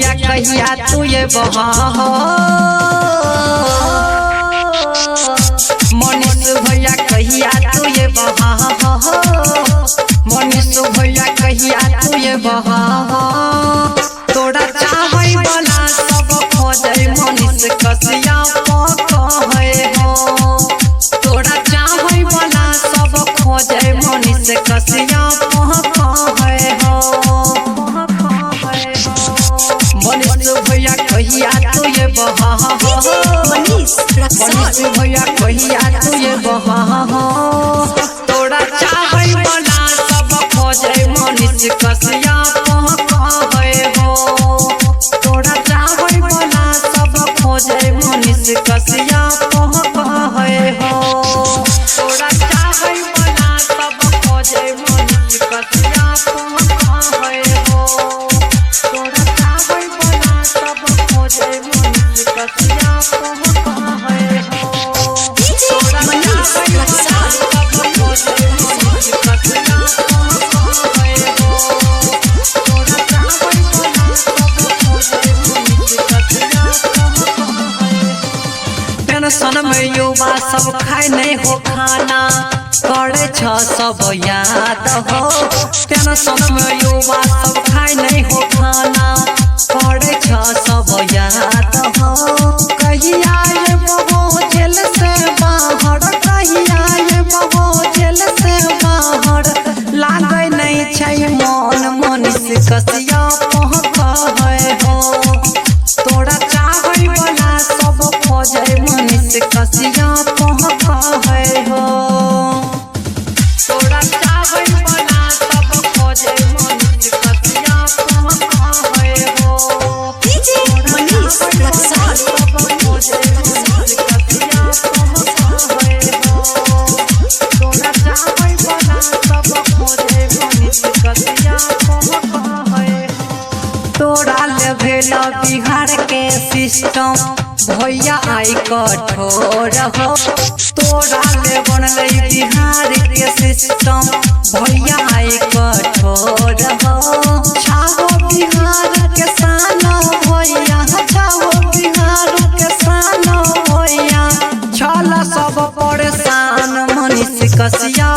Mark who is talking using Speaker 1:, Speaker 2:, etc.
Speaker 1: भैया कहिया तू ये बहा हो, मनीष भैया कहिया तू ये बहा हो, मनीष भैया कहिया तू ये बहा हो। तोरा चाहै वाला सब खोजै मनीष कसिया कहै हो, तोरा चाहै वाला सब खोजै मनीष कसिया कहै हो। मनीष भैया कहिया तू ये बहा हो,
Speaker 2: मनीष रक्सौल।
Speaker 1: मनीष भैया कहिया तू ये बहा हो। तोरा चाहै वाला सब खोजै मनीष कसिया कहै हो, तोरा चाहै वाला सब खोजै मनीष कसिया कहै हो। तोरा चाहै वाला सब खोजै मनीष कसिया कहै हो, तोरा चाहै वाला सब खोजै मनीष कसिया कहै हो।
Speaker 2: डीजे मनीष रक्सौल।
Speaker 1: टेंशन में युवा सब खाए नहीं हो खाना, करे छ सब याद हो। टेंशन में युवा सब खाए नहीं हो खाना, करे छ सब याद हो। कहिया ये बहो जेल से बाहर, कहिया ये बहो जेल से बाहर, लागै नहीं छै मन मनीष कसिया कहै हो। तोरा चाहै वाला सब खोजै मनीष कसिया कहै हो, तोरा चाहै वाला सब खोजै मनीष कसिया कहै हो।
Speaker 2: डीजे मनीष रक्सौल।
Speaker 1: सब खोजै मनीष कसिया कहै हो, तोरा चाहै वाला सब खोजै मनीष कसिया कहै हो। तोरा ले भेल बिहार के सिस्टम भैया आई कठोर हो, तोरा ले बनलै बिहार के सिस्टम भैया आई कठोर हो। छाहो बिहार के शान भैया, छाहो बिहार के शान भैया, छल सब परेशान मनीष कसिया।